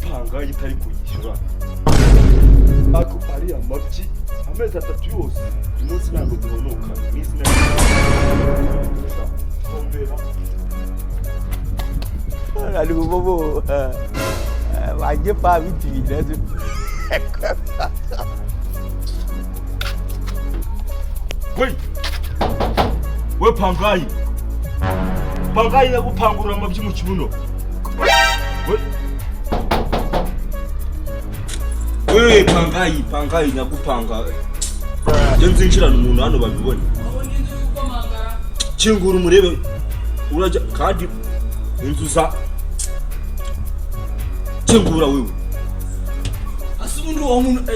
Upanga itari kunyishyura ako ari amabyi amezi 3 yose. Uyu munsi ntabwo duhonoka, iminsi ntabwo. Ali bobo wajye pa biti nezi. We we pangayi pangayi nagupangurura amabyi mu kibuno. We pangayi pangayi nagupanga. Je nzinjirana umuntu hano babibone. Kingura umurebe urajya kandi inzu za kingura wewe. Asubundi uwo muntu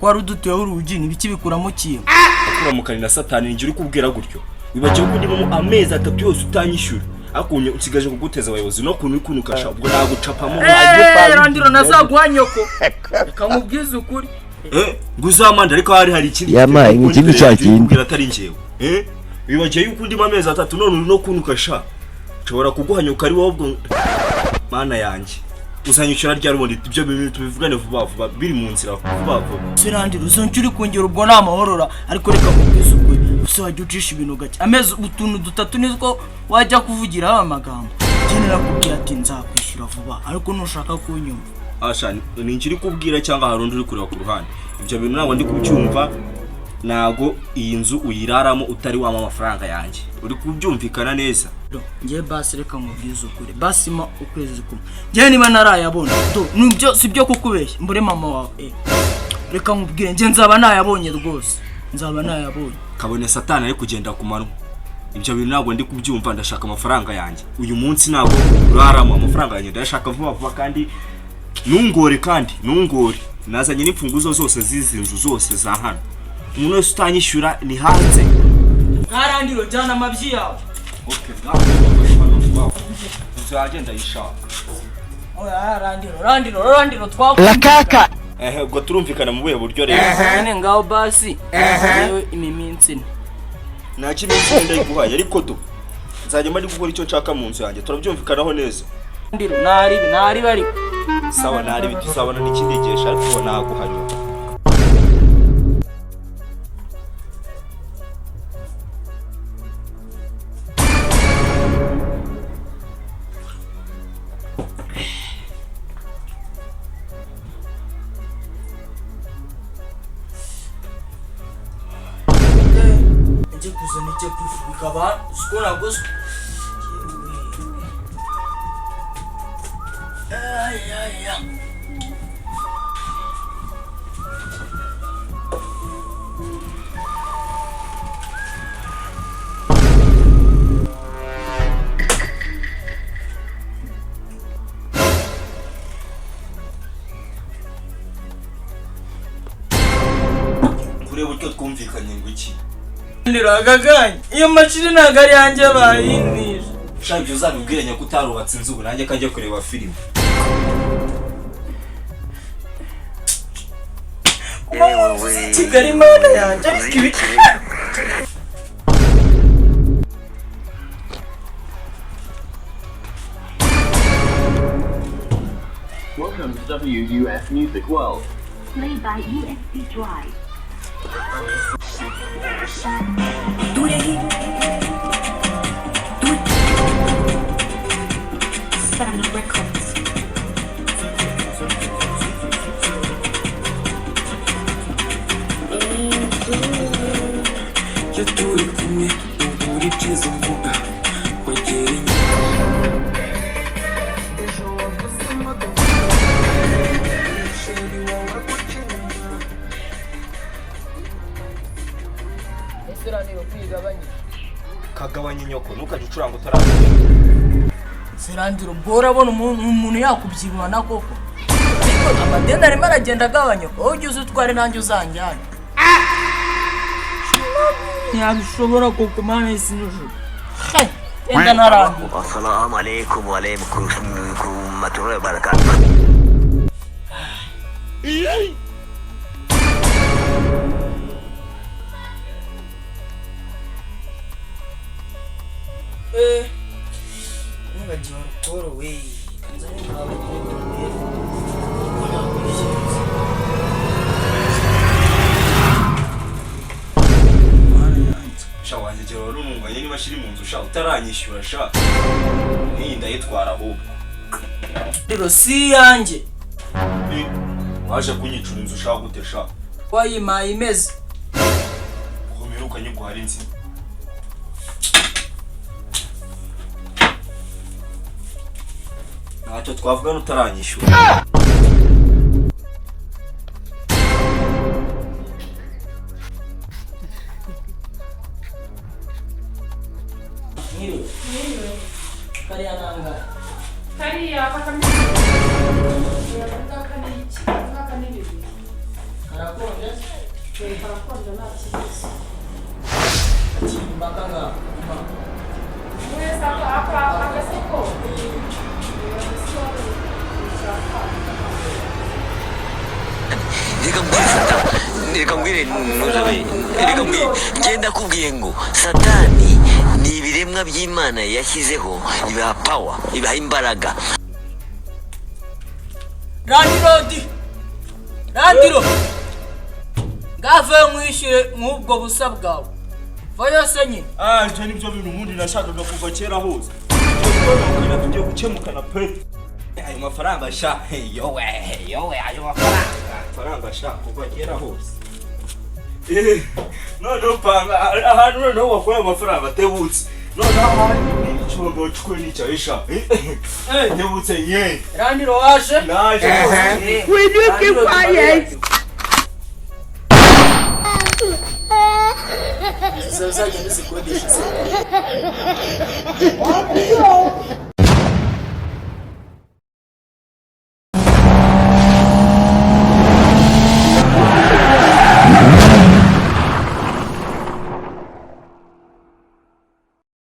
ko ari udutuye urugi nibiki bikuramo kintu. Akuramukana na satani ngira ukubwira gutyo. Wibagiwe ko ndimo amezi 3 yose utanyishyura. Ariko nsigaje kuguteza abayobozi no kuntu ikunukasha ubwo nagucapamo. Randiro nazaguha nyoko. Reka nkubwize ukuri. Nguzamanda ariko hari ikindi. Yamaye ikindi cyakindi. Kubwira atari njyewe. Wibagiwe yuko ndimo amezi 3 none no kunukasha. Nshobora kuguha nyoko ari wowe ubwo mana yanjye. Uzanyishyura ryari ubundi ibyo bintu tubivugane vuba vuba biri mu nzira vuba vuba. Sirandiro uzonca uri kongera ubwo nta mahorora ariko reka nkubwize ukuri. Use wajya ucisha ibintu gake. Amezi utuntu dutatu nitwo wajya kuvugira amagambo. Njye narakubwiye ati nzakwishyura vuba ariko nushaka kunyumva. Asha ni njye uri kubwira cyangwa hari undi uri kureba ku ruhande. Ibyo bintu ntabwo ndi kubyumva. Ntago iyi nzu uyiraramo utari wama amafaranga yanjye. Uri kubyumvikana neza? Njye basi reka nkubwize ukuri. Basi ma ukwezi kumwe. Njye niba narayabona do nibyo sibyo kukubeshya mbure mama wawe. Reka nkubwire njye nzaba nayabonye rwose. Nzaba nayabonye. Kabone satani ari kugenda ku manwa. Ibyo bintu ntabwo ndi kubyumva ndashaka amafaranga yanjye. Uyu munsi ntabwo uraramo amafaranga yanjye ndashaka vuba vuba kandi nungore kandi nungore. Nazanye n'imfunguzo zose z'izi nzu zose za hano. Umuntu wese utanyishyura ni hanze. Ntarandiro jyana amabyi yawe. Okay, uzagenda yishaka. Oya randiro randiro randiro twakunda. Lakaka. Ubwo turumvikana mu buhe buryo rero? None ngaho basi. Yewe imiminsi ne. Nta kiminsi ndayiguhaye ariko do. Nzajya mari gukora icyo nshaka mu nzu yanjye. Turabyumvikanaho neza. Randiro nari nari bari. Sawa nari bituzabona n'ikindi gihe ariko naguhanyura. Njye kuzana icyo kwifubika abantu siko nagoswe. Kureba uburyo twumvikanye ngo iki? Ndiragaganye. Iyo mashini ntago ari yanjye bayinisha. Shaka ibyo uzabibwira nyako utarubatse inzu ubu nanjye kajya kureba filime. Kigali mana yanjye ariko ibi. Welcome to WUF Music World. Play by USB drive. Seven Records. Iyo turi kumwe ubura ibyiza mvuga wegera inyuma. Kagabanya inyoko ntukajye ucuranga utarabona. Sirandiro ubwo urabona umuntu yakubyibana koko. Ariko amadeni arimo aragenda agabanyuka. Wowe ujye uzitware nanjye uzanjyane. Ntiyabishobora koko mana y'isi n'ijuru. Genda ntarandura. Assalamu alaikum wa rahmatullahi wa barakatuh. Nibagiwe rukoro we. Nzanye ngawe nyine tumuhe. Ubwo nakwishyuza. Mana yanjye. Sha wanjye jya wari ununganye niba shiri mu nzu sha utaranyishyura sha. N'iyi ndayitwara ahubwo. Rero si iyanjye. Eh, waje kunyicura inzu sha gute sha? Wayimpaye imeze. Ko mperuka nyiguhara inzira. Ntacyo twavugana utaranyishyura. Mwiriwe. Kariya nangahe? Kariya kaka ngaka ni iki ngaka ni bibiri. Karakonje? Eh, karakonje nta kibazo. Akimba kangaka. Impa. Mwese aka aka agasoko. Agasoko ushaka. Reka mbwire satani, reka mbwire ntuzabe, reka mbwire, ngenda kubwiye ngo satani ni ibiremwa by'Imana yashyizeho, ibaha power, ibaha imbaraga. Landirodi! Landiro! Ngave nkwishyure nk'ubwo busa bwawe. Vayo se nyine. Ah, ibyo ni byo bintu ubundi nashakaga kuva kera hose. Tugiye tugiye gukemukana pe. Ayo mafaranga sha, yowe, yowe, ayo mafaranga. Mafaranga sha kuva kera hose. Eh, noneho panga ahantu noneho wakura amafaranga atebutse. Noneho ahandi ni icyobo cwe n'icyayi sha. Eh, tebutse ye. Landiro waje? Naje. Will you keep quiet? Uzagenda uzikodesha se.